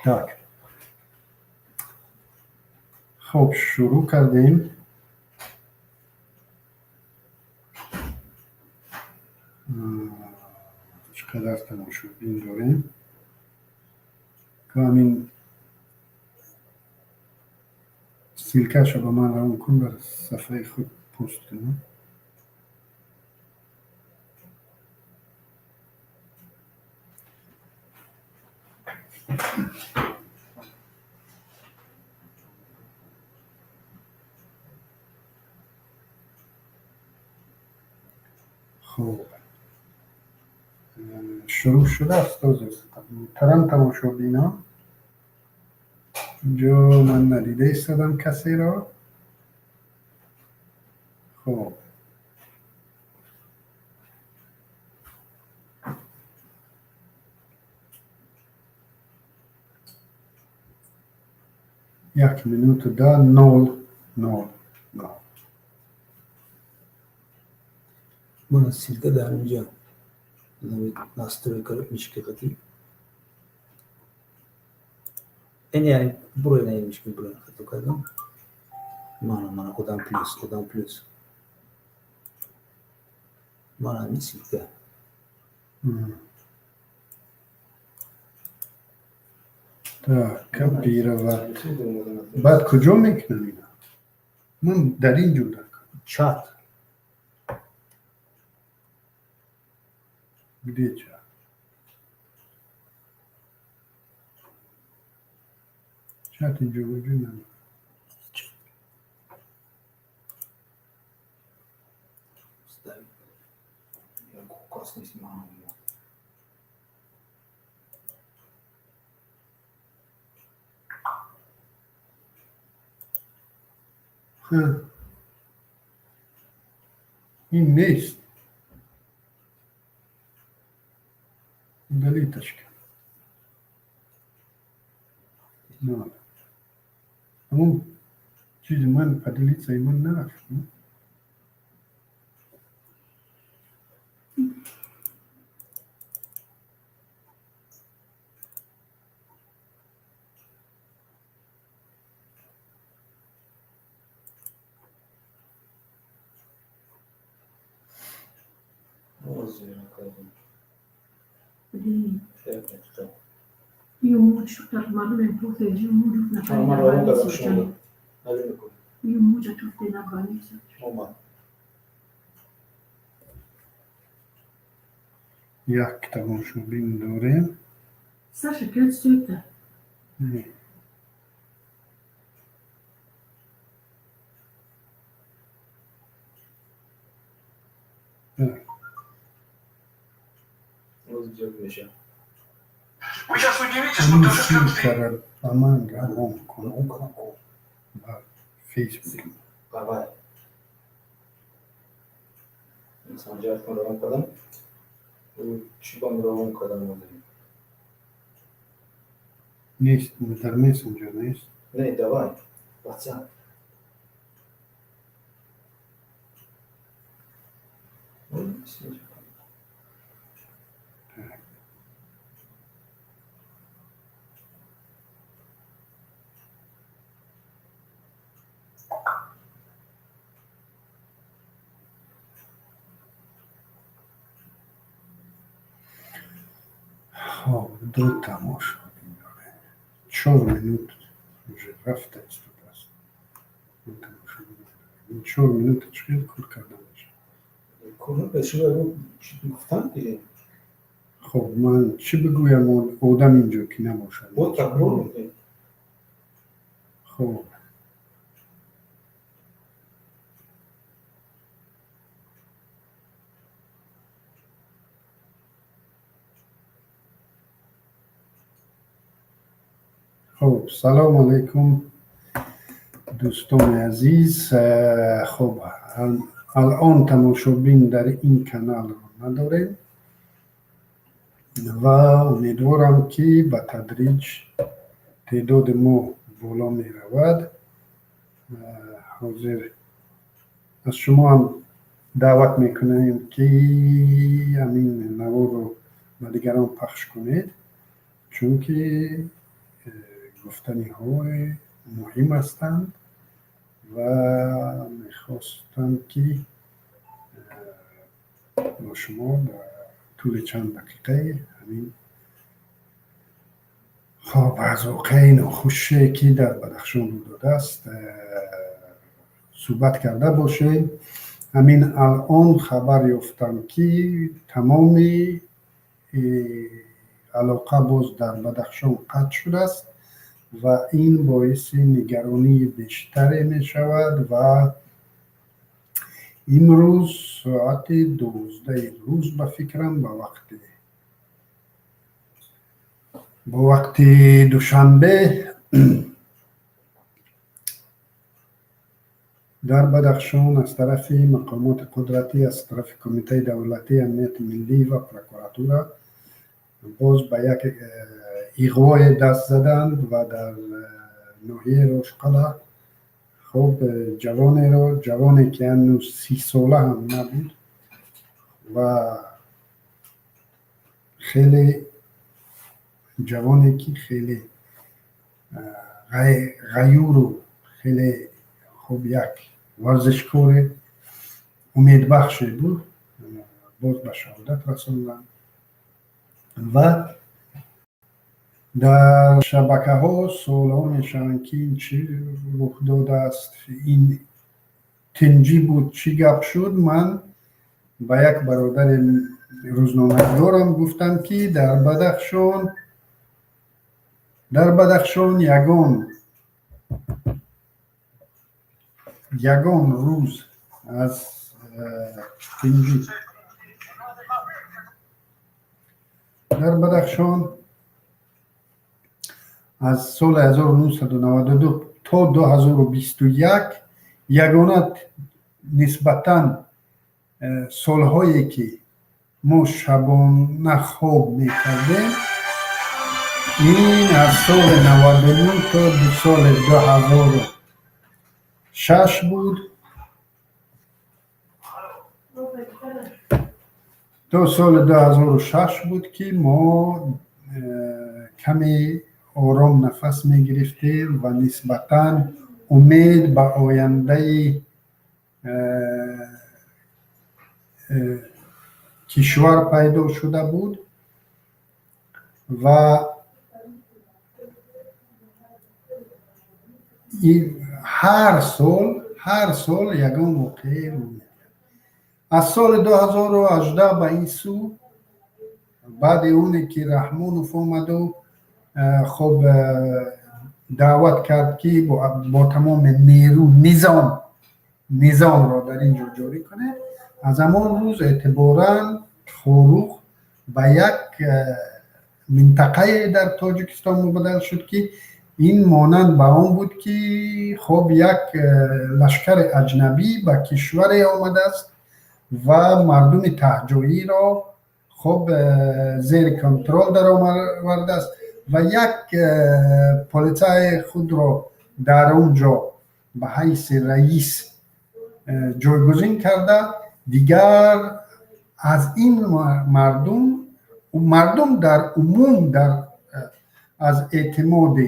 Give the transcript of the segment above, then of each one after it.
Так. Хуб, шурӯъ кардем. Чӣ қадар тамошобин дорем? Ҳамин ссылка ша ба ман равон кун, дар сафҳаи худ пост кунам. Хуб, шурӯъ шудааст. Таран тамошобино инҷо ман надида истодам касеро. Хуб, як минуту да 0:00. Мана ссылка дар инҷа настройка мишки қати. Ин яъне бурои на мишки бурои хато кардам. Мана одам плюс, одам плюс. Мана ҳамин ссылка. Так, копировать. Баъд куҷо мекунам ина? Ман дар ин ҷо дар Чат. Где чат? Чат инҷо вуҷуд надорад. Ставить. Кас нест мана. Ин нест. Удалить точка. Надо. Ҳамон чизи ман поделиться ман нарафт. Ман равон кардам шумо. Омад. Як тамошобин дорем. Саша, что это? Не. Так. Вы сейчас удивитесь, но Ҳамин даже ссылка ро ба ман равон кун. Равон кардам. Ба Фейсбук. Давай. Санҷархон равон кардам. Чӣ бам равон кардам? Нест, дар мессенджер нест. Не, давай. WhatsApp. Хоб, ду тамошобин дорем. 4 минут уже рафта истодааст. Ду тамошобин дорем. 4 минута чӣ хел кор карда мешавад? Гуфтам ки Хоб, ман чӣ бигӯям, одам инҷо ки набошад? Бо такрор мекунем. Хоб. Хуб, салому алайкум, дӯстони азиз. Хуб, алон тамошобин дар ин каналро надорем ва умедворам, ки ба тадриҷ теъдоди мо боло меравад. Ҳозир аз шумо ҳам даъват мекунем, ки ҳамин наворро ба дигарон пахш кунед, чунки Гуфтаниҳои муҳим ҳастанд ва мехостам, ки бо шумо дар тӯли чанд дақиқаи ҳамин, хоб, аз воқеаи нохуше, ки дар Бадахшон рӯ додааст, суҳбат карда бошем. Ҳамин алон хабар ёфтам, ки тамоми алоқа боз дар Бадахшон қатъ шудааст ва ин боиси нигаронии бештаре мешавад. Ва имрӯз соати 12-и рӯз, ба фикрам, ба вақти Душанбе, дар Бадахшон аз тарафи мақомоти қудратӣ, аз тарафи Кумитаи давлатии амнияти миллӣ ва прокуратура боз ба як иғвое даст заданд ва дар ноҳияи Рошқала, хуб, ҷавонеро, ҷавоне ки ҳанӯз 30-сола ҳам набуд ва хеле ҷавоне, ки хеле ғаюру хеле хуб, як варзишкори умедбахше буд, боз ба шаҳодат расонданд. Ва дар шабакаҳо суолҳо мешаванд, ки ин чӣ рух додааст, ин тинҷӣ буд, чӣ гап шуд? Ман ба як бародари рӯзноманигорам гуфтам, ки дар Бадахшон ягон рӯз аз тинҷӣ дар Бадахшон аз соли 1992 то 2021 ягона нисбатан солҳое, ки мо шабона хоб мекардем, ин аз соли 99 то соли 2006 буд. То соли 2006 буд, ки мо каме ором нафас мегирифтем ва нисбатан умед ба ояндаи кишвар пайдо шуда буд. Ва ҳар сол ягон воқеае рӯ медиҳад. Аз соли 2018 ба ин сӯ, баъди оне ки Раҳмонов омаду, хоб, даъват кард, ки бо тамоми нерӯ низомро дар ин ҷо ҷорӣ кунед, аз ҳамон рӯз эътиборан Хоруғ ба як минтақае дар Тоҷикистон мубаддал шуд, ки ин монанд ба он буд, ки, хоб, як лашкари аҷнабӣ ба кишваре омадааст ва мардуми таҳҷоиро, хоб, зери контрол даровардааст ва як полицаи худро дар он ҷо ба ҳайси раис ҷойгузин карда. Дигар аз ин мардум дар умум аз эътимоди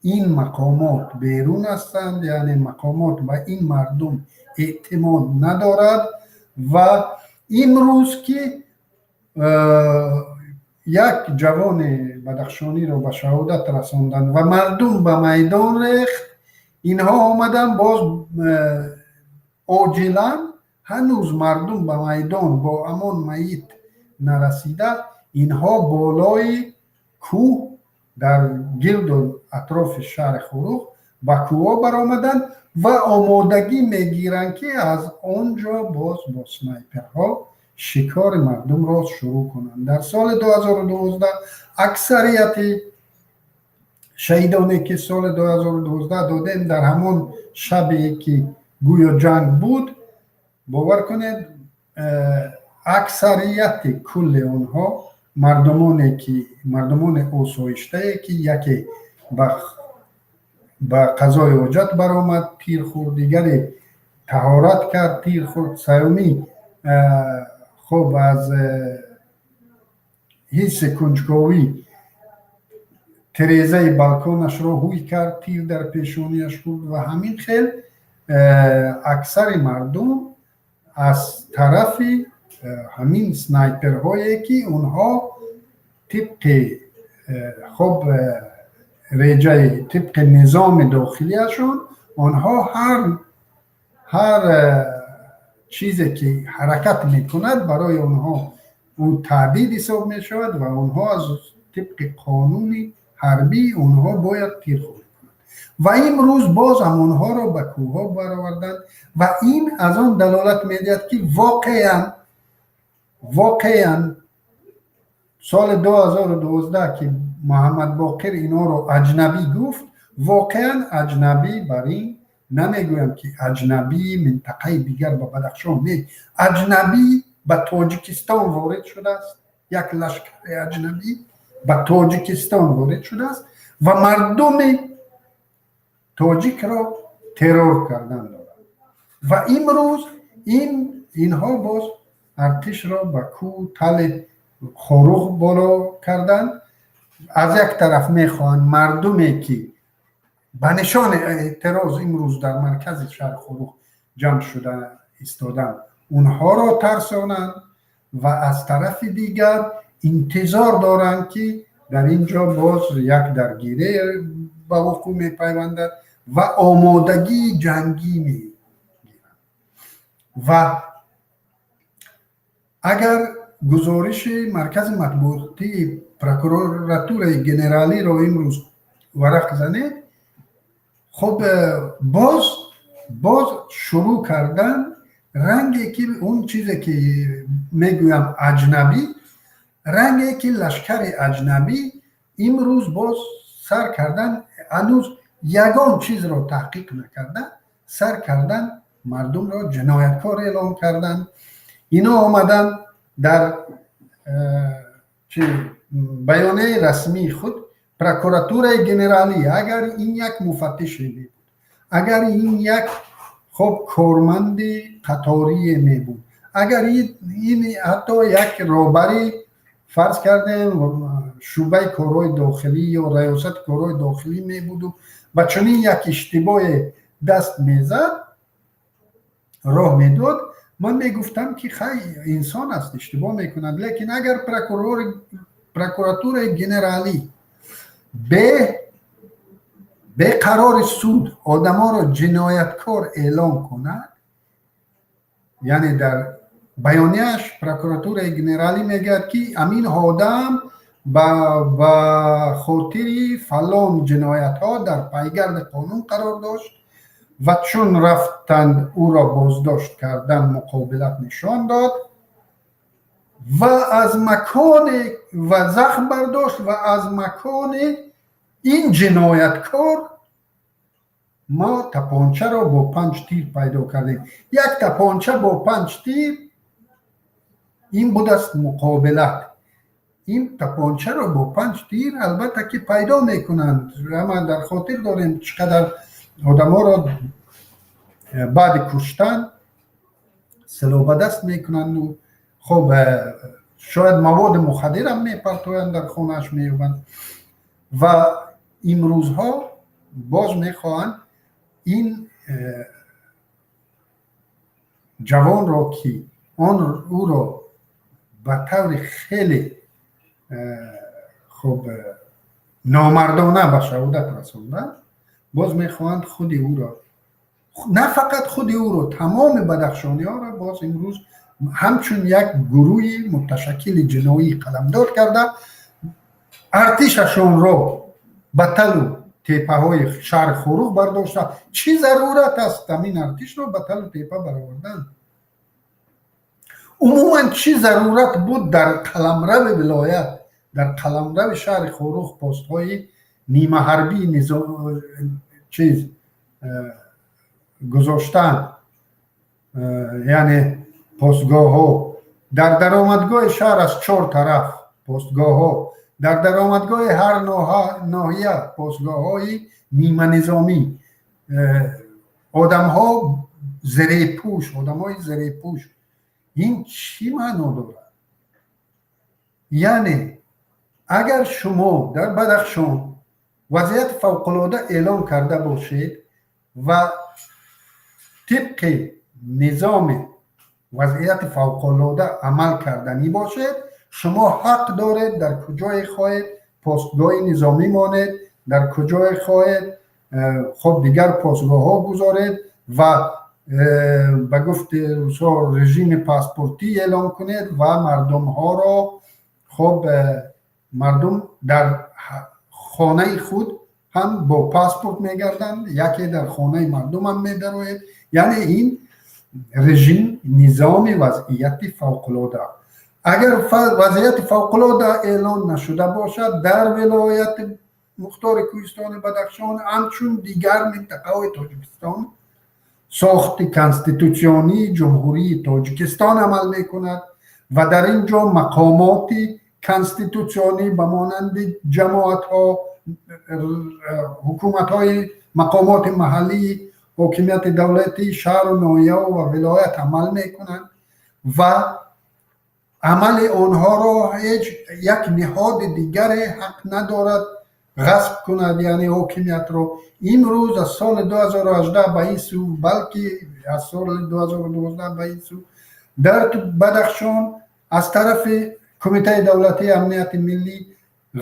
ин мақомот берун ҳастанд, яъне мақомот ба ин мардум эътимод надорад. Ва имрӯз, ки як ҷавони бадахшониро ба шаҳодат расонданд ва мардум ба майдон рехт, инҳо омаданд боз оҷилан, ҳанӯз мардум ба майдон бо ҳамон майит нарасида, инҳо болои кӯҳ, дар гирду атрофи шаҳри Хоруғ ба кӯҳҳо баромаданд ва омодагӣ мегиранд, ки аз он ҷо боз бо снайперҳо шикори мардумро шурӯъ кунанд. Дар соли 2012 аксарияти шаҳидоне, ки соли 2012 додем, дар ҳамон шабе, ки гӯё ҷанг буд, бовар кунед, аксарияти кулли онҳо мардумоне, ки мардумони осоиштае, ки яке ба қазои ҳоҷат баромад, тир хӯрд, дигаре таҳорат кард, тир хӯрд, сеюмӣ, хоб, аз ҳисси кунҷковӣ. Тирезаи балконашро ҳуй кард, тир дар пешонияш хӯрд. Ва ҳамин хел аксари мардум аз тарафи ҳамин снайперҳое, ки онҳо тибқи хуб реҷаи, тибқи низоми дохилиашон, онҳо ҳар чизе ки ҳаракат мекунад, барои онҳо ӯ таҳдид ҳисоб мешавад ва онҳо аз тибқи қонуни ҳарбӣ онҳо бояд тир хӯрд кунанд. Ва имрӯз боз ҳам онҳоро ба кӯҳҳо бароварданд ва ин аз он далолат медиҳад, ки воқеан соли 2012, ки Муҳаммадбоқир инҳоро аҷнабӣ гуфт, воқеан аҷнабӣ бар ин намегӯям, ки аҷнабии минтақаи дигар ба Бадахшон не, аҷнабӣ ба Тоҷикистон ворид шудааст. Як лашкари аҷнабӣ ба Тоҷикистон ворид шудааст ва мардуми тоҷикро террор кардан дорад. Ва имрӯз инҳо боз артишро ба кӯҳ тали Хоруғ боло карданд. Аз як тараф мехоҳанд мардуме, ки ба нишони эътироз имрӯз дар маркази шаҳри Хоруғ ҷамъ шуда истоданд, онҳоро тарсонанд ва аз тарафи дигар интизор доранд, ки дар ин ҷо боз як даргирӣ ба вуқӯъ мепайвандад ва омодагии ҷангӣ мегиранд. Ва агар гузориши маркази матбуотии прокуратураи генералиро имрӯз варақ занед, хуб, боз шурӯъ кардан ранге, ки он чизе ки мегӯям аҷнабӣ, ранге ки лашкари аҷнабӣ имрӯз боз сар кардан, ҳанӯз ягон чизро таҳқиқ накарда, сар кардан мардумро ҷинояткор эълон кардан. Ино омадан дар баёнияи расмии худ прокуратураи генералӣ, агар ин як муфаттише мебуд, агар ин як хоб корманди қаторие мебуд, агар ин ҳатто як роҳбари, фарз кардем, шӯъбаи корҳои дохилӣ ё раёсати корҳои дохилӣ мебуду ба чунин як иштибоҳе даст мезад, роҳ медод, ман мегуфтам, ки хай, инсон аст, иштибоҳ мекунад. Лекин агар прокуратураи генералӣ бе қарори суд одаморо ҷинояткор эълон кунад, яъне дар баёнияш прокуратураи генералӣ мегӯяд, ки ҳамин одам ба хотири фалон ҷиноятҳо дар пайгарди қонун қарор дошт ва чун рафтанд ӯро боздошт кардан, муқобилат нишон дод ва аз маконе ва захм бардошт ва аз макони ин ҷинояткор мо тапончаро бо панҷ тир пайдо кардем. Як тапонча бо панҷ тир, ин будааст муқобилат. Ин тапончаро бо панҷ тир албатта ки пайдо мекунанд. Ама дар хотир дорем, чӣ қадар одаморо баъди куштан силоҳ ба даст мекунанду хоб, шояд маводи мухаддирам мепартоянд, дар хонааш меёбанд. Ва имрӯзҳо боз мехоҳанд ин ҷавонро, ки он ӯро ба таври хеле хуб номардона ба шаҳодат расонданд, боз мехоҳанд худи ӯро, на фақат худи ӯро, тамоми бадахшониҳоро боз имрӯз ҳамчун як гурӯҳи муташаккили ҷиноӣ қаламдод карда, артишашонро ба талу теппаҳои шаҳри Хоруғ бардошта. Чӣ зарурат аст ҳамин артишро ба талу теппа баровардан? Умуман, чӣ зарурат буд дар қаламрави вилоят, дар қаламрави шаҳри Хоруғ постҳои нимаҳарбии чиз гузоштан, яъне постгоҳҳо дар даромадгоҳи шаҳр, аз чор тараф постгоҳҳо, дар даромадгоҳи ҳар ноҳия постгоҳҳои ниманизомӣ, одамҳо зерепӯш, одамҳои зерепӯш, ин чӣ маъно дорад? Яъне агар шумо дар Бадахшон Вазъияти фавқулода эълон карда бошед ва тибқи низоми вазъияти фавқулода амал карданӣ бошед, шумо ҳақ доред дар куҷое хоҳед постгоҳи низомӣ монед, дар куҷое хоҳед хоб дигар постгоҳҳо гузоред ва ба гуфти русҳо режими паспортӣ эълон кунед ва мардумҳоро, хоб, мардум дар хонаи худ ҳам бо паспорт мегарданд, яке дар хонаи мардумам медароед. Яъне ин режим, низоми вазъияти фавқулода. Агар вазъияти фавқулода эълон нашуда бошад, дар вилояти мухтори Кӯҳистони Бадахшон, ҳамчун дигар минтақаҳои Тоҷикистон, сохти конститутсионии Ҷумҳурии Тоҷикистон амал мекунад ва дар ин ҷо мақомоти конститутсионӣ ба монанди ҷамоатҳо, ҳукуматҳои мақомоти маҳаллии ҳокимияти давлатӣ, шаҳру ноҳияҳо ва вилоят амал мекунанд ва амали онҳоро ҳеҷ як ниҳоди дигаре ҳақ надорад ғасб кунад, яъне ҳокимиятро. Имрӯз аз соли 2018 ба ин сӯ, балки аз соли 2012 ба ин сӯ, дар Бадахшон аз тарафи Кумитаи давлатии амнияти миллӣ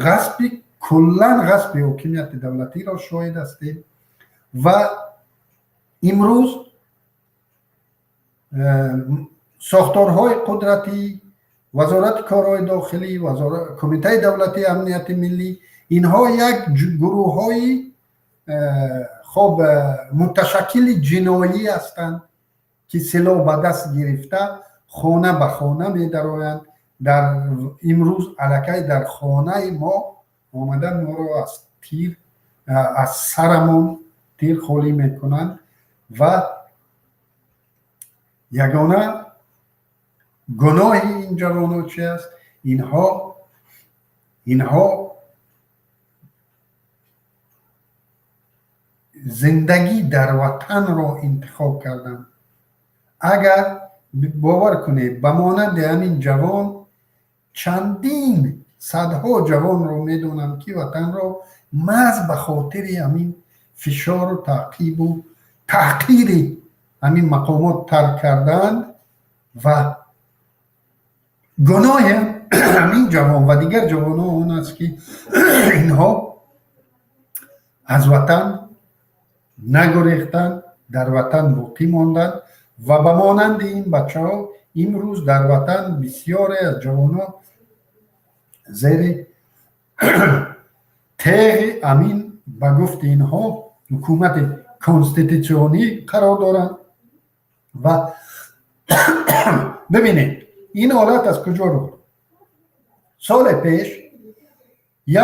ғасби, куллан ғасби ҳокимияти давлатиро шоҳид ҳастем. Ва имрӯз сохторҳои қудратӣ, Вазорати корҳои дохилӣ, Кумитаи давлатии амнияти миллӣ, инҳо як гурӯҳҳои хоб муташаккили ҷиноӣ ҳастанд, ки силоҳ ба даст гирифта хона ба хона медароянд. Дар имрӯз аллакай дар хонаи мо омада, моро аз тир, аз сарамон тир холӣ мекунанд. Ва ягона гуноҳи ин ҷавонон чи аст? Инҳо зиндагӣ дар ватанро интихоб карданд. Агар бовар кунед, ба монанди ҳамин ҷавон чандин садҳо ҷавонро медонам, ки ватанро маҳз ба хотири ҳамин фишору таъқибу таҳқири ҳамин мақомот тарк карданд. Ва гуноҳи ҳамин ҷавон ва дигар ҷавонон он аст, ки инҳо аз ватан нагурехтанд, дар ватан боқӣ монданд. Ва ба монанди ин бачаҳо имрӯз дар ватан бисёре аз ҷавонон зери теғи амин, ба гуфти инҳо, ҳукумати конститутсионӣ қарор доранд. Ва бибинед, ин ҳолат аз куҷо рух? Соли пеш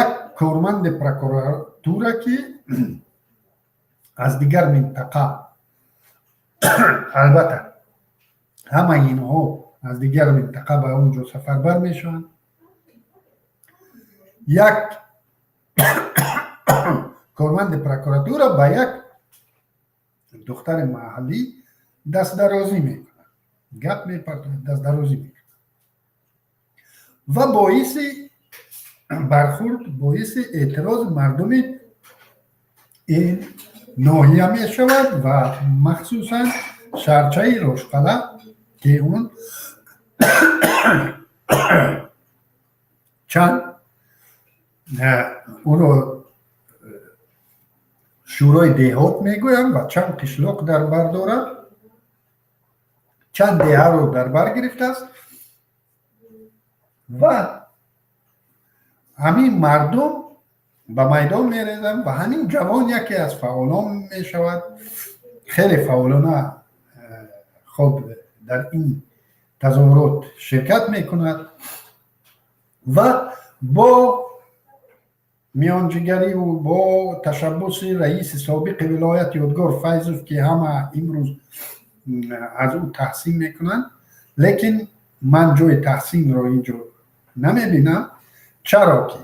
як корманди прокуратура, ки аз дигар минтақа, албатта ҳамаи инҳо аз дигар минтақа ба он ҷо сафарбар мешаванд, як корманди прокуратура ба як духтари маҳаллӣ дастдарозӣ мекунад, гап мепартояд, дастдарозӣ мекунад ва боиси бархурд, боиси эътирози мардуми ин ноҳия мешавад ва махсусан шаҳрчаи Рошқала, ки он чанд ӯро шӯрои деҳот мегӯянд ва чанд қишлоқ дар бар дорад, чанд деҳаро дар бар гирифтааст. Ва ҳамин мардум ба майдон мерезанд ва ҳамин ҷавон яке аз фаъолон мешавад, хеле фаъолона хоб дар ин тазоҳурот ширкат мекунад ва бо миёнҷигариву бо ташаббуси раиси собиқи вилоят Ёдгор Файзов, ки ҳама имрӯз аз ӯ таҳсин мекунанд, лекин ман ҷои таҳсинро ин ҷо намебинам. Чаро ки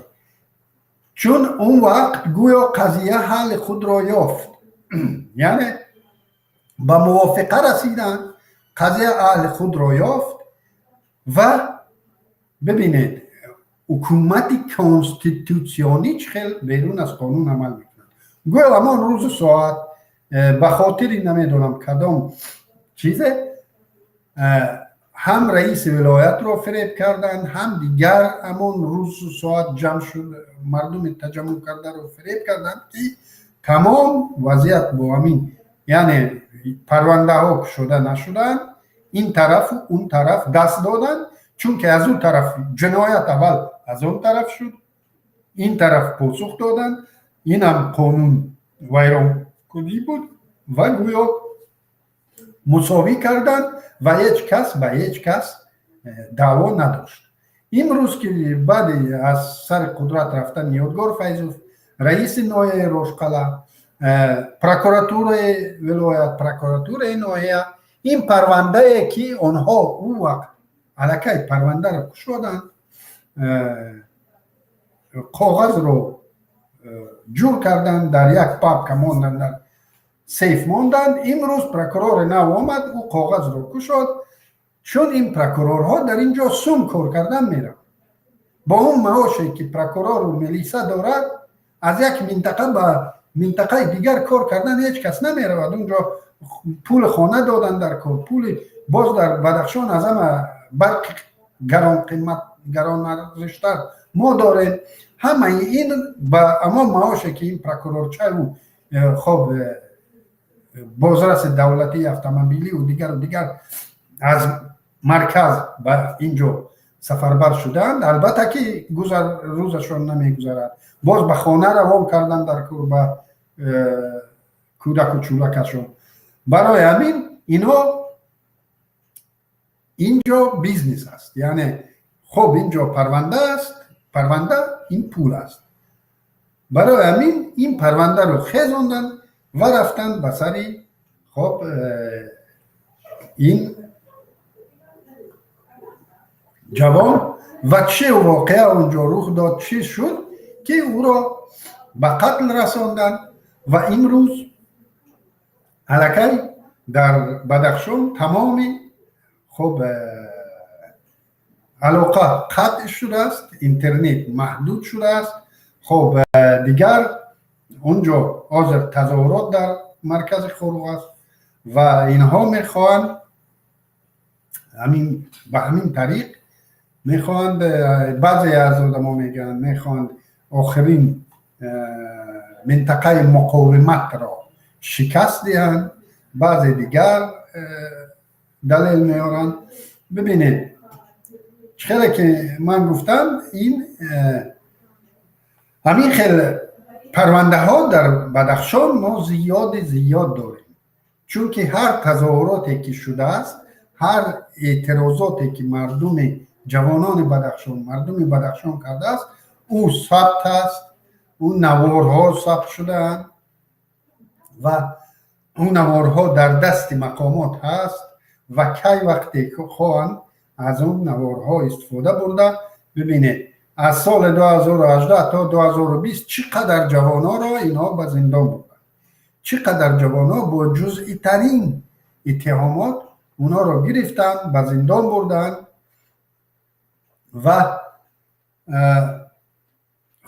чун он вақт гӯё қазия ҳалли худро ёфт, яъне ба мувофиқа расиданд, қазия аҳли худро ёфт. Ва бибинед, Ҳукумати конститутсионӣ чӣ хел берун аз қонун амал мекунад? Гӯё ҳамон рӯзу соат ба хотири намедонам кадом чизе ҳам раиси вилоятро фиреб карданд, ҳам дигар ҳамон рӯзу соат ҷамъ шуд мардуми таҷаммуъ кардаро фиреб карданд, ки тамом вазъият бо ҳамин, яъне парвандаҳо кушода нашуданд. Ин тарафу он тараф даст доданд, чунки аз он тараф ҷиноят аввал аз он тараф шуд, ин тараф посух доданд. Инам қонун вайронкунӣ буд ва гӯё мусовӣ карданд ва ҳеҷ кас ба ҳеҷ кас даъво надошт. Имрӯз ки баъди аз сари қудрат рафтани Ёдгор Файзов, раиси ноҳияи Рошқала, прокуратураи вилоят, прокуратураи ноҳия, ин парвандае ки онҳо ӯ вақт аллакай парвандаро кушоданд, коғазро ҷур карданд, дар як папка монданд, дар сейф монданд. Имрӯз прокурори нав омад, ӯ коғазро кушод, чун ин прокурорҳо дар ин ҷо сум кор кардан мераванд. Бо он маоше ки прокурору милиса дорад, аз як минтақа ба минтақаи дигар кор кардан ҳеҷ кас намеравад. Унҷо пули хона додан дар кор, пули боз дар Бадахшон аз ҳама барқи гаронқимат, гаронарзиштар мо дорем. Ҳамаи ин ба ҳамон маоше ки ин прокурорчаю хоб бозраси давлатии автомобилию дигару дигар аз марказ ба ин ҷо сафарбар шудаанд, албатта ки гузар рӯзашон намегузарад. Боз ба хона равон кардан дар кор, ба кӯдаку чӯлакашон. Барои ҳамин инҳо инҷо бизнес аст, яъне хоб инҷо парванда аст, парванда ин пул аст. Барои ҳамин ин парвандаро хезонданд ва рафтанд ба сари хоб ин ҷавон. Ва чӣ воқеа онҷо рух дод, чӣ шуд ки ӯро ба қатл расонданд? Ва имрӯз аллакай дар Бадахшон тамоми хоб алоқа қатъ шудааст, интернет маҳдуд шудааст. Хоб дигар онҷо ҳозир тазоҳурот дар маркази Хоруғ аст ва инҳо мехоҳанд ҳамин ба ҳамин тариқ мехоҳанд, баъзе аз одамо мегӯянд, мехоҳанд охирин минтақаи муқовиматро шикаст диҳанд, баъзе дигар далел меоранд. Бибинед, чӣ хеле ки ман гуфтам, ин ҳамин хел парвандаҳо дар Бадахшон мо зиёди зиёд дорем, чунки ҳар тазоҳуроте ки шудааст, ҳар эътирозоте ки мардуми ҷавонони Бадахшон, мардуми Бадахшон кардааст, ӯ сабт аст, ӯ наворҳо сабт шудаанд ва ӯ наворҳо дар дасти мақомот ҳаст ва кай вақте хоҳанд, аз он наворҳо истифода бурда. Бибинед, аз соли 2018 то 2020 чӣ қадар ҷавонҳоро инҳо ба зиндон бурданд, чӣ қадар ҷавонҳо бо ҷузъитарин иттиҳомот онҳоро гирифтанд, ба зиндон бурданд. Ва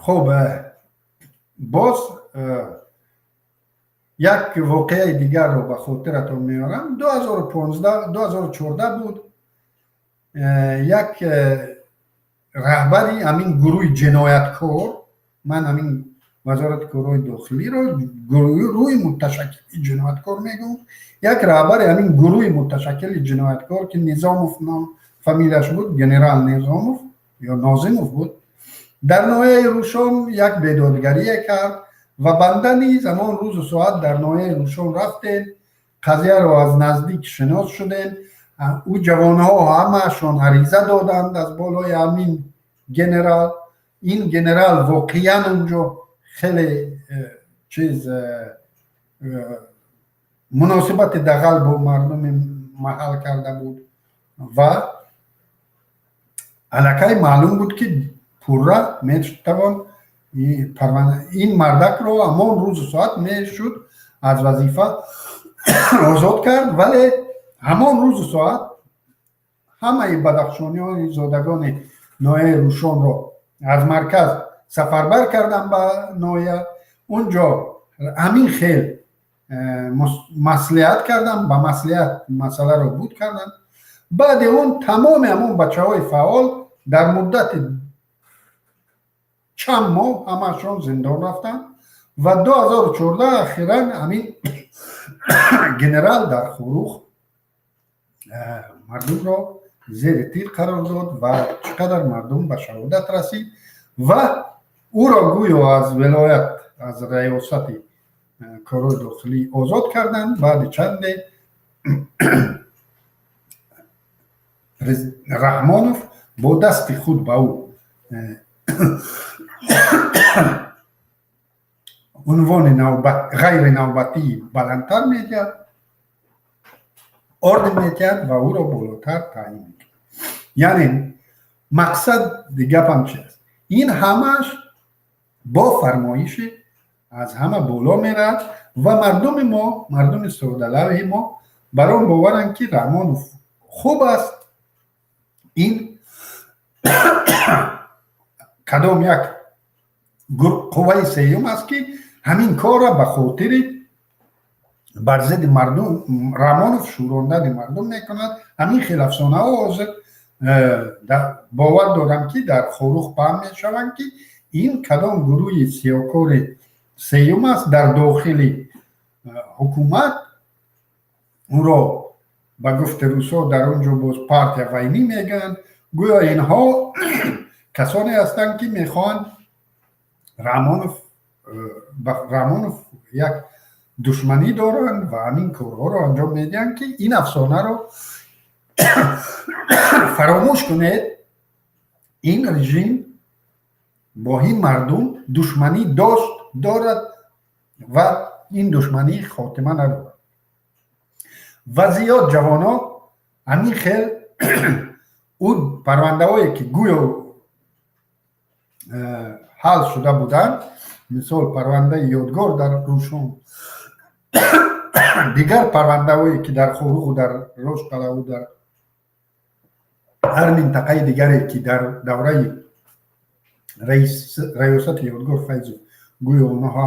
хуб, боз як воқеаи дигарро ба хотиратон меорам. 2015, 2014 буд, як раҳбари ҳамин гурӯҳи ҷинояткор, ман ҳамин Вазорати корҳои дохилиро гурӯҳи муташаккили ҷинояткор мегӯм, як раҳбари ҳамин гурӯҳи муташаккили ҷинояткор, ки Низомов ном фамилияш буд, генерал Низомов ё Нозимов буд, дар ноҳияи Рӯшон як бедодгарие кард ва банда низ ҳамон рӯзу соат дар ноҳияи Рӯшон рафтем, қазияро аз наздик шинос шудем. Ӯ ҷавонҳо ҳамаашон ариза доданд аз болои ҳамин генерал. Ин генерал воқеан унҷо хеле чиз муносибати дағал бо мардуми маҳал карда буд ва аллакай маълум буд, ки пурра метавон ин мардакро ҳамон рӯзу соат мешуд аз вазифа озод кард. Вале ҳамон рӯзу соат ҳамаи бадахшониёни зодагони ноҳияи Рӯшонро Аз марказ сафарбар карданд ба ноҳия, унҷо ҳамин хел маслиҳат карданд, ба маслиҳат масъаларо буд карданд. Баъди он тамоми ҳамон бачаҳои фаъол дар муддати чанд моҳ ҳамаашон зиндон рафтанд ва 2014 ахиран ҳамин генерал дар Хоруғ мардумро зери тир қарор дод ва чӣ қадар мардум ба шаҳодат расид ва ӯро гӯё аз вилоят, аз раёсати корҳои дохилӣ озод карданд. Баъди чанде Раҳмонов бо дасти худ ба ӯ унвони ғайринавбатии баландтар медиҳад, орден медиҳад ва ӯро болотар таъин мекунад. Яъне мақсад гапам чи аст? Ин ҳамааш бо фармоиши аз ҳама боло меравад ва мардуми мо, мардуми содалавҳи мо бар он боваранд, ки Раҳмонов хуб аст. Ин кадом як қувваи сеюм аст, ки ҳамин корро ба хотири бар зидди мардум Раҳмонов шӯрондани мардум мекунад. Ҳамин хел афсонаҳо ҳозир бовар дорам, ки дар Хоруғ паҳн мешаванд, ки ин кадом гурӯҳи сиёҳкори сеюм аст дар дохили ҳукумат. Ӯро ба гуфти русҳо дар он ҷо боз партия войны мегӯянд. Гӯё инҳо касоне ҳастанд, ки мехоҳанд Раҳмонов як душманӣ доранд ва ҳамин корҳоро анҷом медиҳанд, ки ин афсонаро фаромӯш кунед. Ин режим бо ин мардум душманӣ дошт, дорад ва ин душманӣ хотима надорад. Ва зиёд ҷавонон ҳамин хел ӯ парвандаҳое, ки гӯё ҳал шуда буданд, мисол парвандаи Ёдгор дар Рӯшон, дигар парвандаҳое, ки дар Хоруғу дар Рошқалаву дар ҳар минтақаи дигаре, ки дар давраи раёсати Ёдгор Файзов гӯё онҳо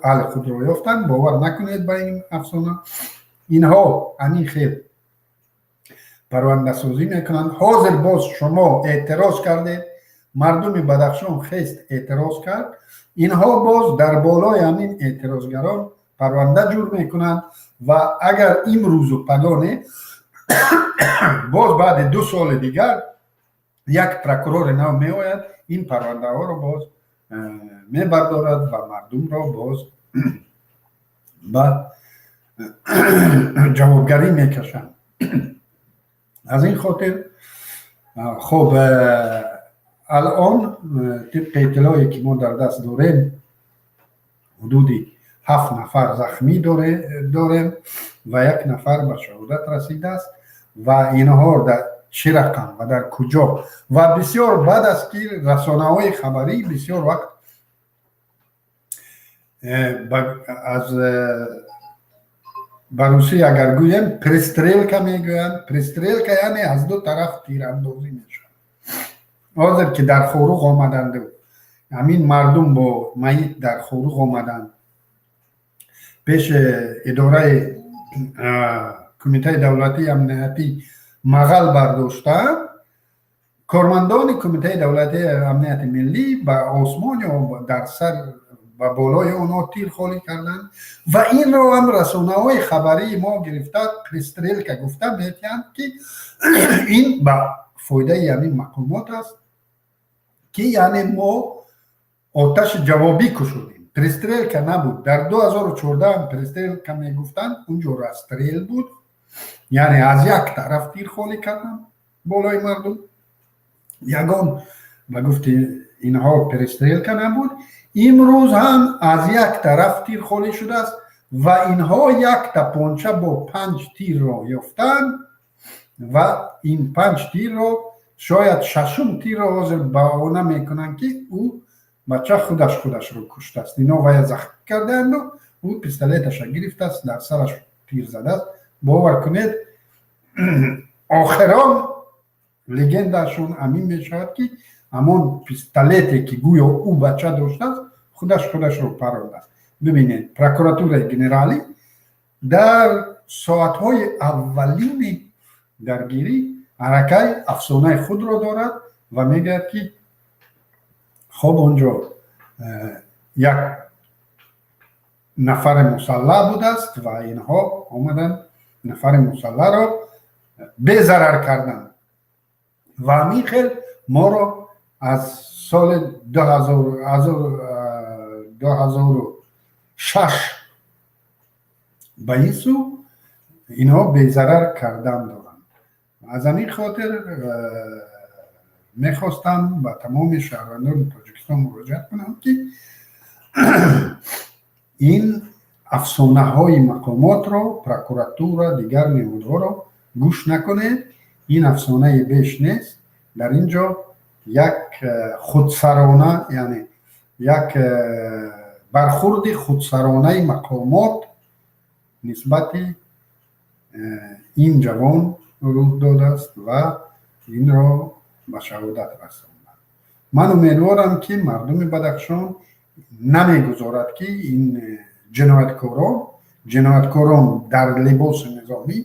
ҳалли худро ёфтанд, бовар накунед ба ин афсона. Инҳо ҳамин хел парвандасозӣ мекунанд. Ҳозир боз шумо эътироз кардед, мардуми Бадахшон хест, эътироз кард, инҳо боз дар болои ҳамин эътирозгарон парванда ҷур мекунанд. Ва агар имрӯзу пагоне, боз баъди 2 соли дигар як прокурори нав меояд, ин парвандаҳоро боз мебардорад ва мардумро боз ба ҷавобгарӣ мекашанд. Аз ин хотир, хуб, алон тибқи иттилоъе, ки мо дар даст дорем, ҳудуди ҳафт нафар захмӣ дорем ва як нафар ба шаҳодат расидааст. Ва инҳо дар чӣ рақам ва дар куҷо? Ва бисёр бад аст, ки расонаҳои хабарӣ бисёр вақт аз ба русӣ агар гӯем, пристрелка мегӯянд. Пристрелка яъне аз ду тараф тирандозӣ мешавад. Ҳозир ки дар Хоруғ омаданду ҳамин мардум бо маит дар Хоруғ омаданд пеши идораи Кумитаи давлатии амниятӣ мағал бардоштаанд, кормандони Кумитаи давлатии амнияти миллӣ ба осмон ё дар сар ба болои онҳо тир холӣ карданд ва инро ҳам расонаҳои хабарии мо гирифта, пристрелка гуфта метиҳанд, ки ин ба фоидаи ҳамин мақомот аст, ки яъне мо оташи ҷавобӣ кушодем. Пристрелка набуд. Дар 2014 пристрелка мегуфтанд, унҷо расстрел буд, яъне аз як тараф тир холӣ карданд болои мардум. Ягон ба гуфти инҳо перестрелка набуд. Имрӯз ҳам аз як тараф тир холӣ шудааст ва инҳо як тапонча бо панҷ тирро ёфтанд ва ин панҷ тирро, шояд шашум тирро ҳозир баҳона мекунанд, ки ӯ бача худаш худашро куштааст. Ино вая захм кардаанду ӯ пистолеташа гирифтааст, дар сараш тир задааст. Бовар кунед, охирон легендаашон ҳамин мешавад, ки Ҳамон пистолете, ки гӯё ӯ бача доштааст, худаш худашро парондааст. Бибинед, прокуратураи генералӣ дар соатҳои аввалини даргирӣ аллакай афсонаи худро дорад ва мегӯяд, ки хоб, он ҷо як нафари мусаллаҳ будааст ва инҳо омаданд, нафари мусаллаҳро безарар карданд ва ҳамин хел моро аз соли 2006 ба ин сӯ инҳо безарар кардан доранд. Аз ҳамин хотир мехостам ба тамоми шаҳрвандони Тоҷикистон муроҷиат кунам, ки ин афсонаҳои мақомотро, прокуратура, дигар ниҳодҳоро гӯш накунед. Ин афсонаи беш нест. Дар ин ҷо як худсарона, яъне як бархурди худсаронаи мақомот нисбати ин ҷавон рух додааст ва инро ба шаҳодат расонданд. Ман умедворам, ки мардуми Бадахшон намегузорад, ки ин ҷинояткорон дар либоси низомӣ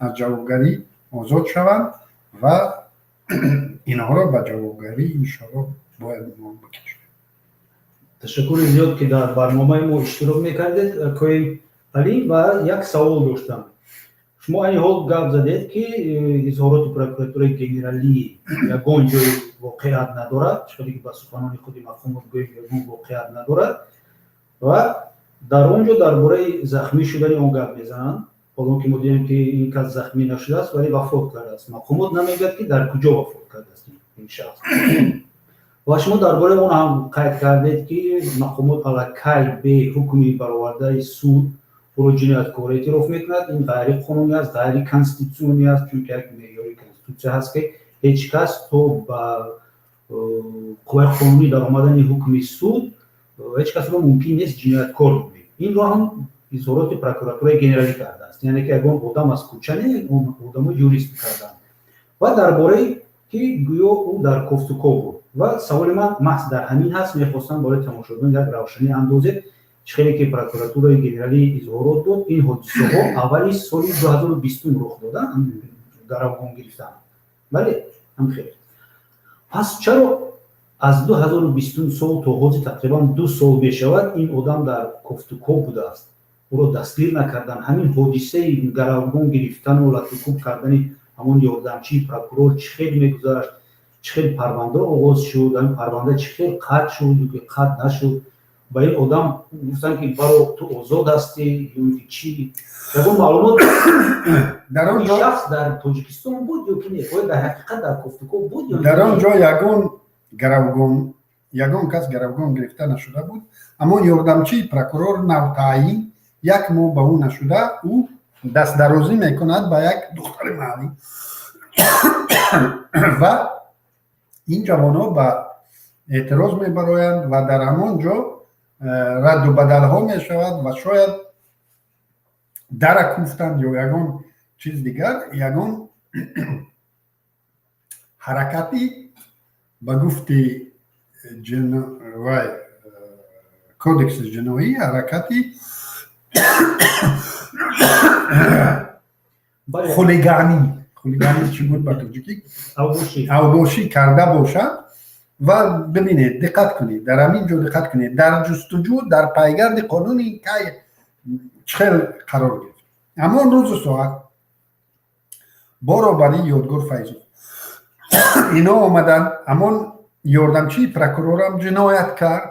аз ҷавобгарӣ озод шаванд ва инҳоро ба ҷавобгарӣ, иншоалло, бояд мо бикашем. Ташаккури зиёд, ки дар барномаи мо иштирок мекардед, акои Алӣ. Ва як савол доштам. Шумо айни ҳол гап задед, ки изҳороти прокуратураи генералӣ ягон ҷои воқеият надорад, чӣ ки ба суханони худи мақомот гӯем, ягон воқеият надорад ва дар он ҷо дар бораи захмӣ шудани он гап мезананд, ҳолон ки мо дидем, ки ин кас захмӣ нашудааст, вале вафот кардааст. Мақомот намегӯяд, ки дар куҷо вафот кардааст ин шахс. Ва шумо дар бораи он ҳам қайд кардед, ки мақомот аллакай бе ҳукми баровардаи суд ӯро ҷинояткор эътироф мекунад. Ин ғайриқонунӣ аст, ғайриконститутсионӣ аст, чунки як меъёри конститутсия ҳаст, ки ҳеҷ кас то ба қувваи қонунӣ даромадани ҳукми суд ҳеҷ касро мумкин нест ҷинояткор бигӯед. Инро ҳам изҳороти прокуратураи генералӣ кардааст, яъне ки ягон одам аз кӯча не, одамо юрист карданд. Ва дар бораи ки гӯё ӯ дар кофтуков буд. Ва саволи ман маҳз дар ҳамин ҳаст. Мехостам барои тамошобинон як равшанӣ андозед. Чӣ хеле ки прокуратураи генералӣ изҳорот дод, ин ҳодисаҳо аввали соли 2020 рух дода, гаравгон гирифтан, бале, ҳамхел. Пас чаро аз 2020 сол то ҳозир, тақрибан 2 сол мешавад, ин одам дар кофтуков будааст, ӯро дастгир накардан? Ҳамин ҳодисаи гаравгон гирифтану латукуб кардани ҳамон ёрдамчии прокурор чӣ хел мегузашт? Чӣ хел парванда оғоз шуд? Ҳамин парванда чӣ хел қатъ шуд ё ки қатъ нашуд? Ба ин одам гуфтанд, ки баро, ту озод ҳастӣ, ё ки чӣ? Ягон маълумот Дар он ҷо шахс дар Тоҷикистон буд ё ки не? Оё дар ҳақиқат дар кофтуков буд ё Дар он ҷо ягон гаравгон, ягон кас гаравгон гирифта нашуда буд. Аммо ёрдамчии прокурор навтаъин, як моҳ ба ӯ нашуда, ӯ дастдарозӣ мекунад ба як духтари маҳаллӣ ва ин ҷавонҳо ба эътироз мебароянд ва дар ҳамон ҷо радду бадалҳо мешавад ва шояд дара куфтанд ё ягон чиз дигар, ягон ҳаракати, ба гуфти вай, кодекси ҷиноӣ, ҳаракати хулиганӣ. Хулиганӣ чӣ буд ба тоҷикӣ? Авбошӣ карда бошад. Ва бибинед, диққат кунед, дар ҳамин ҷо диққат кунед, дар ҷустуҷӯ, дар пайгарди қонуни кай чӣ хел қарор гирифт. Ҳамон рӯзу соат боробари Ёдгор Файзов ино омаданд. Ҳамон ёрдамчии прокурорам ҷиноят кард,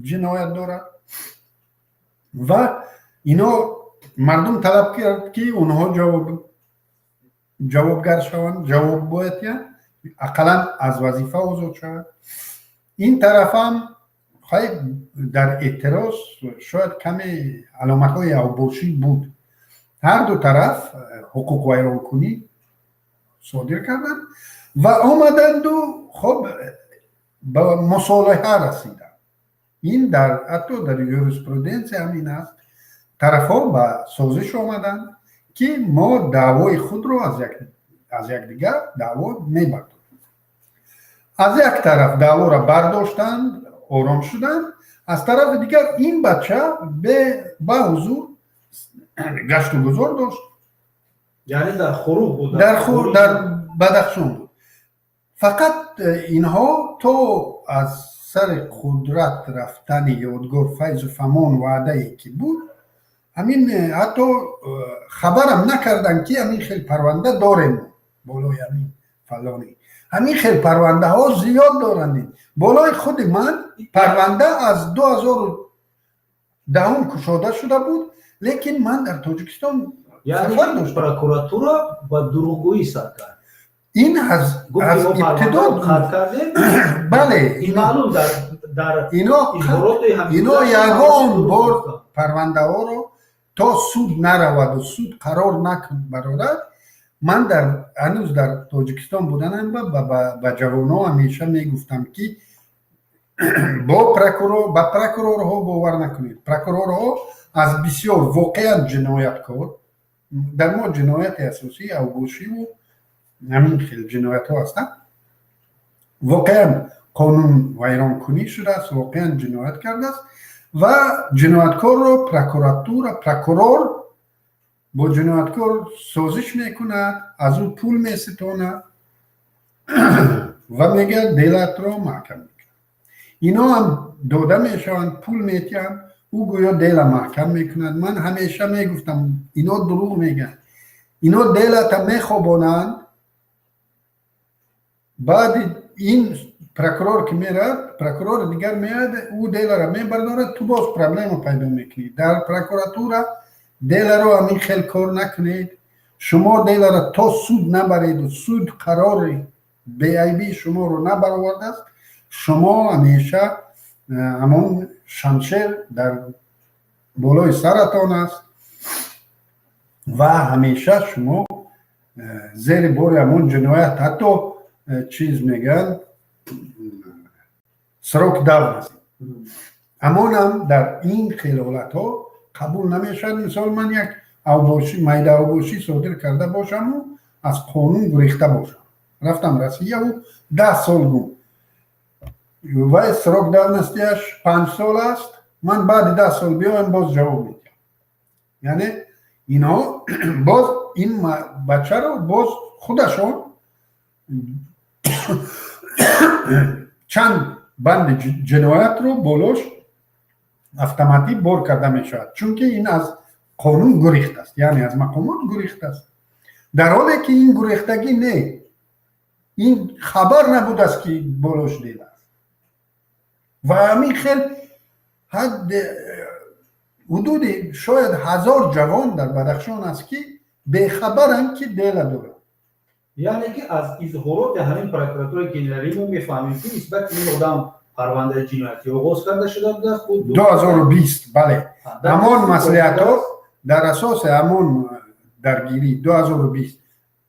ҷиноят дорад ва ино мардум талаб кард, ки онҳо ҷавобгар шаванд, ҷавоб бояд диҳанд, ақаллан аз вазифа озод шавад. Ин тарафам хай дар эътироз шояд каме аломатҳои авбошӣ буд. Ҳар ду тараф ҳуқуқвайронкунӣ содир карданд ва омаданду хоб, ба мусолиҳа расиданд. Ин дар ҳатто дар юриспруденсия ҳам ин аст. Тарафҳо ба созиш омаданд, ки мо даъвои худро аз якдигар даъво мебардорем. Аз як тараф даъворо бардоштанд, ором шуданд, аз тарафи дигар ин бача ба ҳузур гашту гузор дошт. Яъне дар Хоруғ буд? Дар Бадахшон буд. Фақат инҳо то аз сари қудрат рафтани Ёдгор Файзов, ҳамон ваъдае ки буд, ҳамин ҳатто хабарам накарданд, ки ҳамин хел парванда дорем болои ҳамин фалонӣ. Ҳамин хел парвандаҳо зиёд доранд. Болои худи ман парванда аз 2010-ум кушода шуда буд, лекин ман дар Тоҷикистон сафар доштам. Прокуратура ба дурӯғгӯӣ сар кард. Ин аз ибтидо. Қатъ кардем. Бале. Ин маълум дар ино ягон бор парвандаҳоро то суд нараваду суд қарор набарорад. Ман дар ҳанӯз дар Тоҷикистон буданам ба ҷавонҳо ҳамеша мегуфтам, ки бо прокурор ба прокурорҳо бовар накунед. Прокурорҳо аз бисёр воқеан ҷинояткор. Дар мо ҷинояти асосӣ авбошиву ҳамин хел ҷиноятҳо ҳастанд. Воқеан қонун вайронкунӣ шудааст, воқеан ҷиноят кардааст ва ҷинояткорро прокуратура, прокурор бо ҷинояткор созиш мекунад, аз ӯ пул меситонад ва мегӯяд, делатро маҳкам мекунад. Ино ҳам дода мешаванд, пул метиҳанд, ӯ гӯё дела маҳкам мекунад. Ман ҳамеша мегуфтам, ино дурӯғ мегӯянд, ино делата мехобонанд. Баъди ин прокурор ки меравад, прокурори дигар меояд, ӯ деларо мебардорад, ту боз проблема пайдо мекунӣ. Дар прокуратура деларо ҳамин хел кор накунед. Шумо деларо то суд набареду суд қарори беайбии шуморо набаровардааст, шумо ҳамеша ҳамон шамшер дар болои саратон аст ва ҳамеша шумо зери бори ҳамон ҷиноят, ҳатто чиз мегӯянд, срок давности ҳамонам дар ин хел ҳолатҳо қабул намешавад. Мисол, ман як авбошӣ, майда авбошӣ содир карда бошаму аз қонун гурехта бошам, рафтам Россияву 10 сол гум, вай срок давности аш 5 сол аст, ман баъди 10 сол биёям, боз ҷавоб медиҳам. Яъне инҳо боз ин бачаро боз худашон чанд банди ҷиноятро болош автоматӣ бор карда мешавад, чунки ин аз қонун гурехтааст, яъне аз мақомот гурехтааст, дар ҳоле ки ин гурехтагӣ не, ин хабар набудааст, ки болош дел аст. Ва ҳамин хел ҳад ҳудуди шояд 1000 ҷавон дар Бадахшон аст, ки бехабаранд, ки дела дорад. Яъне ки аз изҳороти ҳамин прокуратураи генералӣ мо мефаҳмем, ки нисбати ин одам парвандаи ҷиноятӣ оғоз карда шуда будааст. 2020, бале, ҳамон маслиҳатҳо дар асоси ҳамон даргирӣ 2020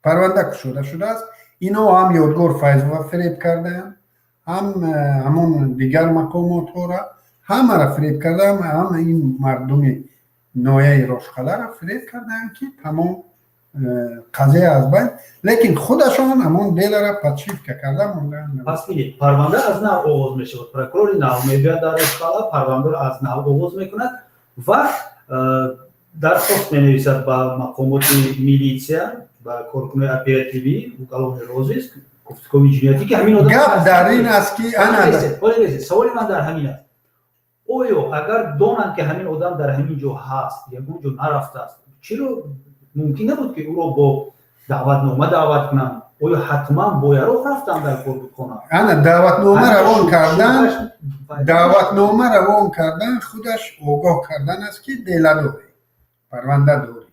парванда кушода шудааст. Ино ҳам Ёдгор Файзова фиреб кардаанд, ҳам ҳамон дигар мақомотҳоро, ҳамаро фиреб кардаам, ҳам ин мардуми ноҳияи Рошқаларо фиреб кардаанд, ки тамом қазия аз байн, лекин худашон ҳамон делара подшивка карда мондаанд. Пас бинед, парванда аз нав оғоз мешавад, прокурори нав мебиёд дар Рошқала, парвандаро аз нав оғоз мекунад ва дархост менависад ба мақомоти милитсия, ба коркунои оперативӣ, уголовный розыск, гуфтугӯи ҷиноятӣ, ки ҳамин одам Гап дар ин аст, ки Саволи ман дар ҳамин аст: оё агар донанд, ки ҳамин одам дар ҳамин ҷо ҳаст, ягон ҷо нарафтааст, чиро мумкин набуд, ки ӯро бо даъватнома даъват кунанд? Оё ҳатман бо яроқ рафтан дар кор буд хона? Ана, даъватнома равон кардан худаш огоҳ кардан аст, ки дела дорӣ, парванда дорӣ,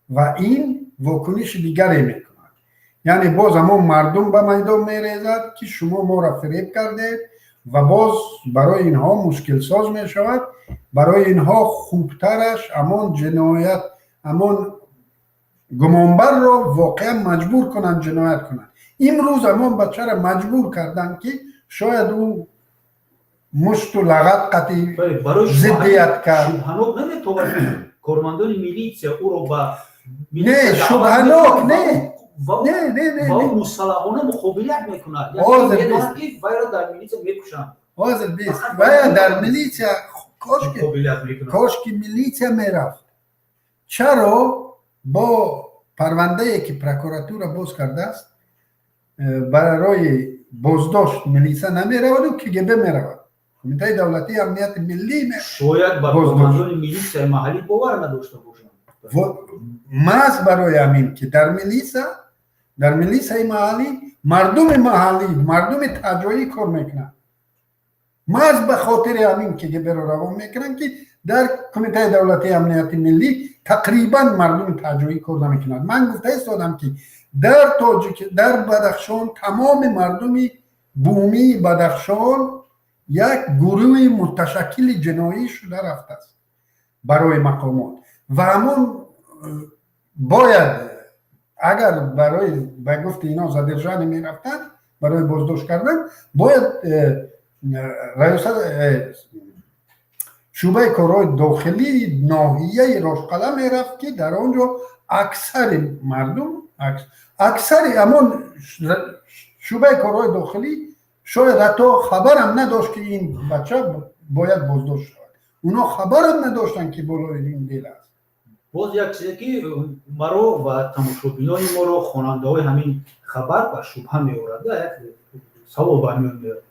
ва ин вокуниши дигаре мекунад. Яъне боз ҳамон мардум ба майдон мерезад, ки шумо моро фиреб кардед, ва боз барои инҳо мушкилсоз мешавад. Барои инҳо хубтараш ҳамон ҷиноят, ҳамон гумонбарро воқеан маҷбур кунанд ҷиноят кунанд. Имрӯз ҳамон бачаро маҷбур карданд, ки шояд ӯ мушту лағат қатъи зиддият кард. Шубҳанок наметавонад, кормандони милитсия ӯро ба Не, шубҳанок не. Ва Не. Мусаллаҳона муқобилат мекунад. Ҳозир Медонад, ки вайро дар милитсия мекушанд. Ҳозир бист вая дар милитсия кошки Муқобилат мекунад. Кошки милитсия мерафт. Чаро бо парвандае, ки прокуратура боз кардааст, барои боздошт милитсия намераваду КГБ меравад, Кумитаи давлатии амнияти миллӣ? Шояд ба кормандони милитсияи маҳаллӣ бовар надошта бошанд. Маҳз барои ҳамин, ки дар милитсияи маҳаллӣ мардуми маҳаллӣ, мардуми таҷоӣ кор мекунанд. Маҳз ба хотири ҳамин КГБро равон мекунанд, ки дар Кумитаи давлатии амнияти миллӣ тақрибан мардуми таҷоӣ кор намекунад. Ман гуфта истодам, ки дар тоҷик, дар Бадахшон тамоми мардуми бумии Бадахшон як гурӯҳи муташаккили ҷиноӣ шуда рафтааст барои мақомот. Ва ҳамон бояд, агар барои, ба гуфти ино, задержание мерафтанд, барои боздошт кардан, бояд раёсат, шӯъбаи корҳои дохилии ноҳияи Рошқала мерафт, ки дар он ҷо аксари мардум, аксари ҳамон шӯъбаи корҳои дохилӣ шояд ҳатто хабарам надошт, ки ин бача бояд боздошт шавад. Онҳо хабарам надоштанд, ки болои ин дел аст. Боз як чизе, ки маро ва тамошобинони моро, хонандаҳои ҳамин хабар, ба шубҳа меорад, як савол ба миён меорад: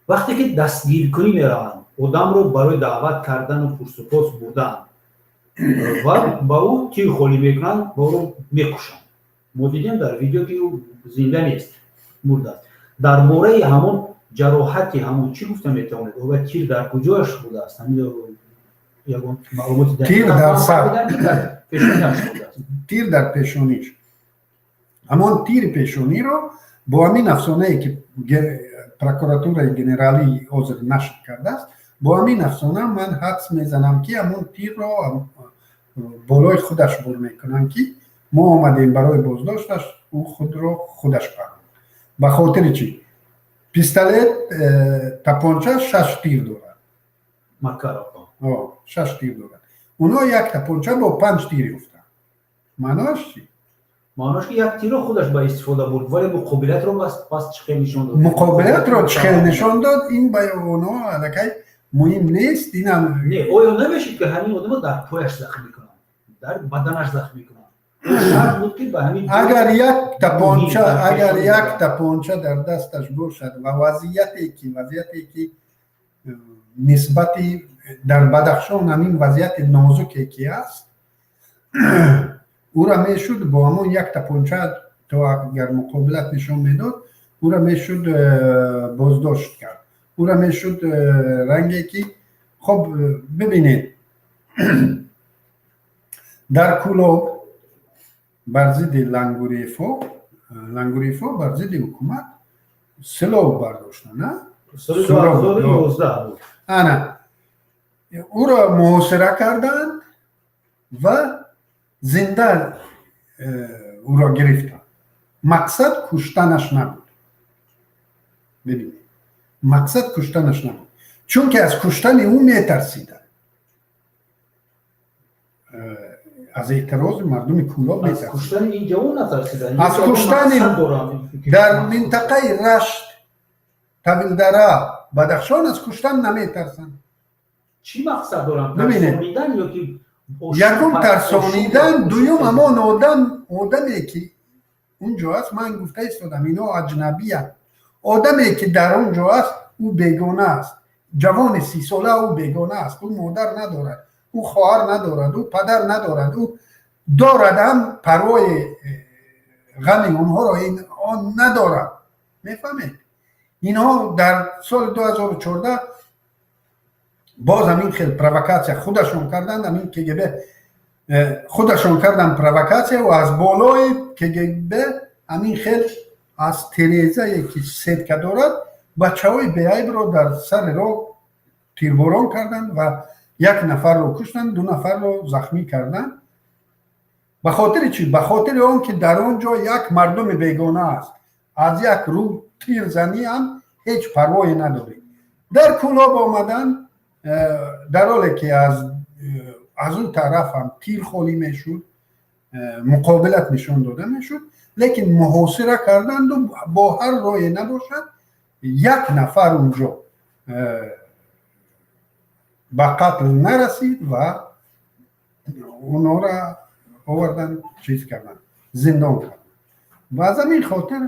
вақте ки дастгиркунӣ мераванд, одамро барои даъват кардану пурсупос бурдан ва ба ӯ тир холӣ мекунанд ва ӯро мекушанд. Мо дидем дар видео, ки ӯ зинда нест, мурдааст. Дар бораи ҳамон ҷароҳати ҳамон чӣ гуфта метавонед? Оя тир дар куҷояш будааст? Ягон маълумоти? Тир дар сар. Пешонияш будааст. Тир дар пешониш. Ҳамон тири пешониро бо ҳамин афсонае, ки прокуратураи генералӣ ҳозир нашр кардааст, бо ҳамин афсона ман ҳадс мезанам, ки ҳамон тирро болои худаш бур мекунанд, ки мо омадем барои боздошташ, ӯ худро худаш паронд. Ба хотири чӣ? Пистолет, тапонча шаш тир дорад. Шаш тир дорад. Онҳо як тапонча бо панҷ тир ёфтанд. Маъноаш чӣ? Маъноаш, ки як тирро худаш ба истифода бурд, вале муқобилатро пас чӣ хел нишон дод? Муқобилатро чӣ хел нишон дод, ин ба онҳо аллакай муҳим нест. Инам Не, оё намешид, ки ҳамин одамо дар пояш захм мекунанд, дар баданаш захм мекунанд? Шарт буд, ки ба ҳамин Агар як тапонча дар дасташ бошад ва вазъияте ки нисбати дар Бадахшон ҳамин вазъияти нозуке ки аст, ӯра мешуд бо ҳамон як тапонча, то агар муқобилат нишон медод, ӯра мешуд боздошт кард, ӯра мешуд ранге ки. Хоб, бибинед, дар Кӯлоб бар зидди Лангуриефо, бар зидди ҳукумат силоҳ бардоштанд, на? Ана ӯро муҳосира карданд ва зинда ӯро гирифтанд. Мақсад куштанаш набуд. Бибинед, мақсад куштанаш набуд, чунки аз куштани ӯ метарсиданд, аз эътирози мардуми Кӯлоб. Метарсиданд. Аз куштани дар минтақаи Рашт, Тавилдара, Бадахшон аз куштан наметарсанд. Чӣ мақсад доранд? Якум, тарсонидан, дуюм, ҳамон одам, одаме ки он ҷо аст. Ман гуфта истодам, ино аҷнабиянд. Одаме ки дар он ҷо аст, ӯ бегона аст. Ҷавони 30-сола, ӯ бегона аст. Ӯ модар надорад, ӯ хоҳар надорад, ӯ падар надорад. Ӯ дорад ҳам, парвои ғами онҳоро он надорад. Мефаҳмед, инҳо дар соли 2014 боз ҳамин хел провокатсия худашон карданд. Ҳамин КГБ худашон карданд провокатсия ва аз болои КГБ ҳамин хел аз терезае, ки сетка дорад, бачаҳои беайбро дар сари роҳ тирборон карданд ва як нафарро куштанд, ду нафарро захмӣ карданд. Ба хотири чӣ? Ба хотири он ки дар он ҷо як мардуми бегона аст. Аз як рӯ тирзанӣ ҳам ҳеҷ парвое надорӣ. Дар Кӯлоб омаданд, дар ҳоле ки аз он тараф ҳам тир холӣ мешуд. муқобилат нишон дода мешуд, лекин муҳосира карданду бо ҳар роҳе набошад як нафар унҷо ба қатл нарасид ва онҳоро овардан, чиз кардан, зиндон кардан. Ва аз ҳамин хотир.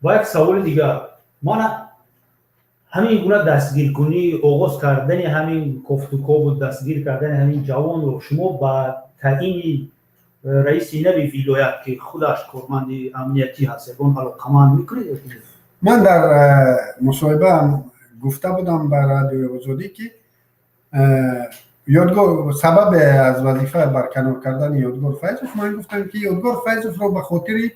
Ва як саволи дигар: мана ҳамин гуна дастгиркунӣ, оғоз кардани ҳамин кофтукову дастгир кардани ҳамин ҷавонро шумо ба таъини раиси нави вилоят, ки худаш корманди амниятӣ ҳаст, ягон алоқаманд мекунед? Ман дар мусоҳибаам гуфта будам ба Радиои Озодӣ, ки Ёдгор, сабаби аз вазифа барканор кардани Ёдгор Файзов, ман гуфтам, ки Ёдгор Файзовро ба хотири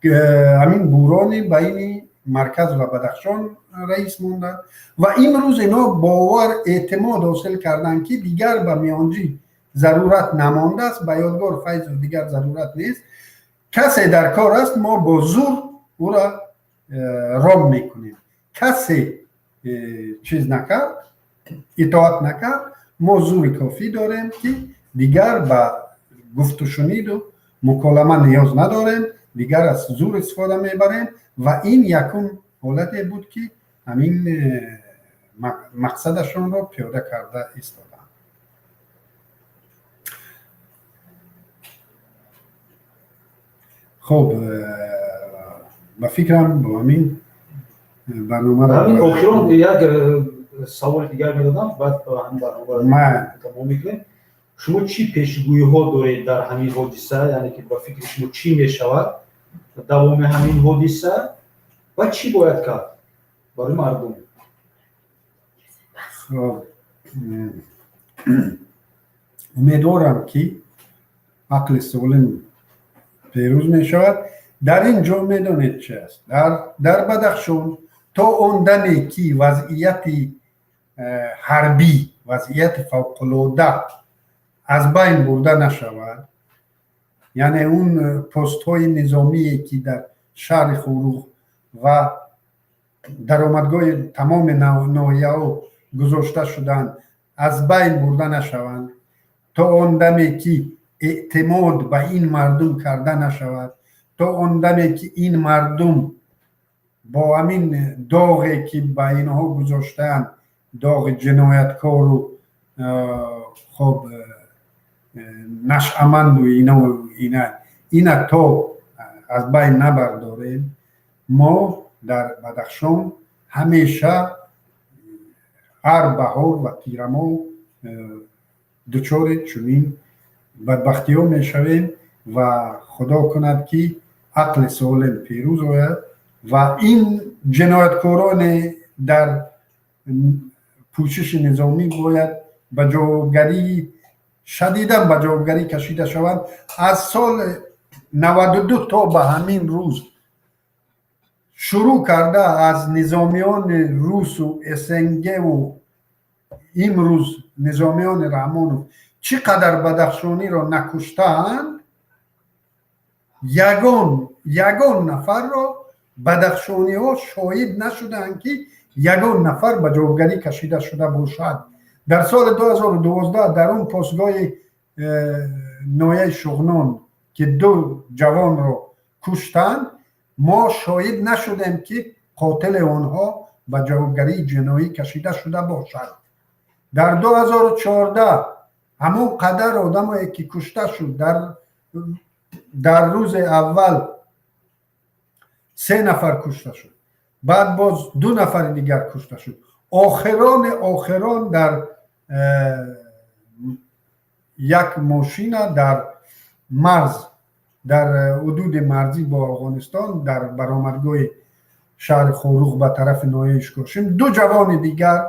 ҳамин бурони байни марказ ва Бадахшон раис монданд ва имрӯз ино бовар, эътимод ҳосил карданд, ки дигар ба миёнҷӣ зарурат намондааст, ба Ёдгор Файзов дигар зарурат нест. Касе дар кор аст, мо бо зур ӯра ром мекунем. Касе чиз накард, итоат накард, мо зури кофӣ дорем, ки дигар ба гуфтушуниду муколама ниёз надорем, дигар аз зур истифода мебарем. Ва ин якум ҳолате буд, ки ҳамин мақсадашонро пиёда карда истоданд. Хуб, ба фикрам, бо ҳамин барномаро Охирон як саволи дигар медодам, баъд ҳамин барномаро тамом мекунем. Шумо чӣ пешгӯиҳо доред дар ҳамин ҳодиса, яъне ки ба фикри шумо чӣ мешавад давоми ҳамин ҳодиса ва чӣ бояд кард барои мардум? Хуб, умедворам, ки ақли солим пирӯз мешавад. Дар ин ҷо медонед чи аст? Дар Бадахшон то он даме ки вазъияти ҳарбӣ, вазъияти фавқулода аз байн бурда нашавад, яъне он постҳои низомие, ки дар шаҳри Хоруғ ва даромадгоҳи тамоми ноҳияҳо гузошта шуданд, аз байн бурда нашаванд, то он даме ки эътимод ба ин мардум карда нашавад, то он даме ки ин мардум бо ҳамин доғе, ки ба инҳо гузоштаанд, доғи ҷинояткору хоб нашъаманду ина то аз байн набардорем, мо дар Бадахшон ҳамеша ҳар баҳор ва тирамоҳ дучори чунин бадбахтиҳо мешавем. Ва Худо кунад, ки ақли солим пирӯз ояд ва ин ҷинояткороне дар пӯшиши низомӣ бояд ба ҷавобгарии шадидан ба ҷавобгарӣ кашида шаванд. Аз соли 92 то ба ҳамин рӯз, шурӯъ карда аз низомиёни русу СНГву имрӯз низомиёни Раҳмонов, чӣ қадар бадахшониро накуштаанд, ягон нафарро бадахшониҳо шоҳид нашудаанд, ки ягон нафар ба ҷавобгарӣ кашида шуда бошад. Дар соли 2012 дар он постгоҳи ноҳияи Шуғнон, ки ду ҷавонро куштанд, мо шоҳид нашудем, ки қотили онҳо ба ҷавобгарии ҷиноӣ кашида шуда бошад. Дар 2014 ҳамон қадар одамое, ки кушта шуд, дар рӯзи аввал се нафар кушта шуд, баъд боз ду нафари дигар кушта шуд, охирони охирон дар як мошина дар марз, дар ҳудуди марзӣ бо Афғонистон, дар баромадгоҳи шаҳри Хоруғ ба тарафи ноҳияи Ишкошим ду ҷавони дигар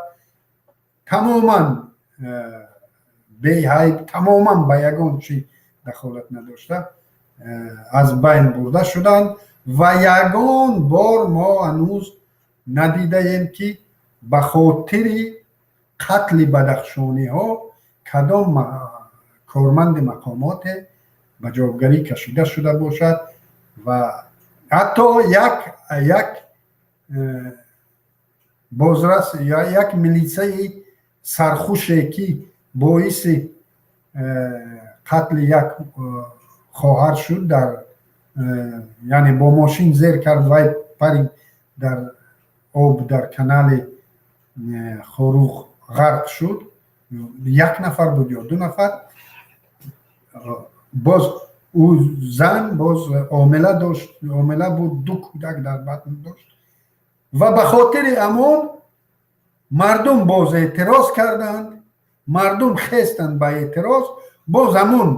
тамоман беҳайб, тамоман ба ягон чӣ дахолат надошта, аз байн бурда шуданд. Ва ягон бор мо ҳанӯз надидаем, ки ба хотири қатли бадахшониҳо кадом корманди мақомоте ба ҷавобгарӣ кашида шуда бошад. Ва ҳатто як бозрас ё як милисаи сархуше, ки боиси қатли як хоҳар шуд дар, яъне бо мошин зер кард, вай парид дар об, дар канали Хоруғ ғарқ шуд. Як нафар буд ё ду нафар. Боз ӯ зан боз омила дошт, омила буд, ду кӯдак дар батн дошт ва ба хотири амон мардум боз эътироз карданд, мардум хестанд ба эътироз. Боз ҳамон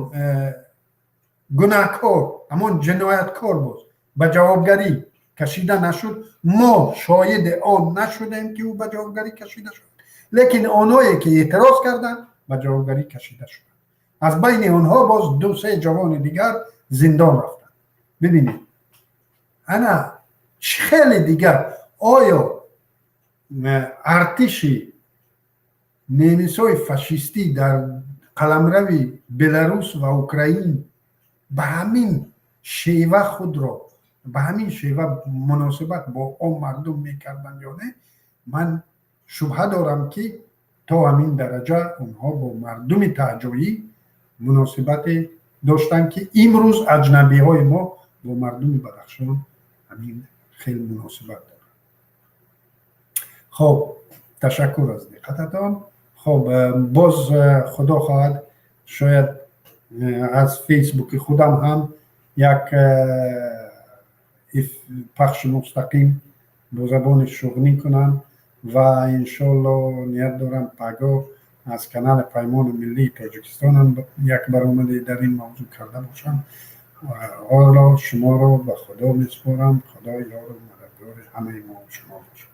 гунаҳкор, ҳамон ҷинояткор боз ба ҷавобгарӣ кашида нашуд. Мо шоҳиди он нашудем, ки ӯ ба ҷавобгарӣ кашида шуд, лекин онҳое ки эътироз карданд, ба ҷавобгарӣ кашида шуданд. Аз байни онҳо боз ду се ҷавони дигар зиндон рафтанд. Бибинед, ана хеле дигар. Оё артиши немисҳои фашистӣ дар қаламрави Беларус ва Украин ба ҳамин шева худро, ба ҳамин шева муносибат бо он мардум мекарданд ё не? Ман шубҳа дорам, ки то ҳамин дараҷа онҳо бо мардуми таҳҷоӣ муносибате доштанд, ки имрӯз аҷнабиҳои мо бо мардуми Бадахшон ҳамин хел муносибат доранд. Хоб, ташаккур аз диққататон. Хоб, боз худо хоҳад, шояд аз Фейсбуки худам ҳам як пахши мустақим бо забони шуғнӣ кунам ва иншоалло ният дорам пагоҳ аз канали Паймони миллии Тоҷикистонам як баромаде дар ин мавзӯъ карда бошам. Ҳоло шуморо ба Худо месупорам. Худо ёру мададгори ҳамаи мо шумо бошад.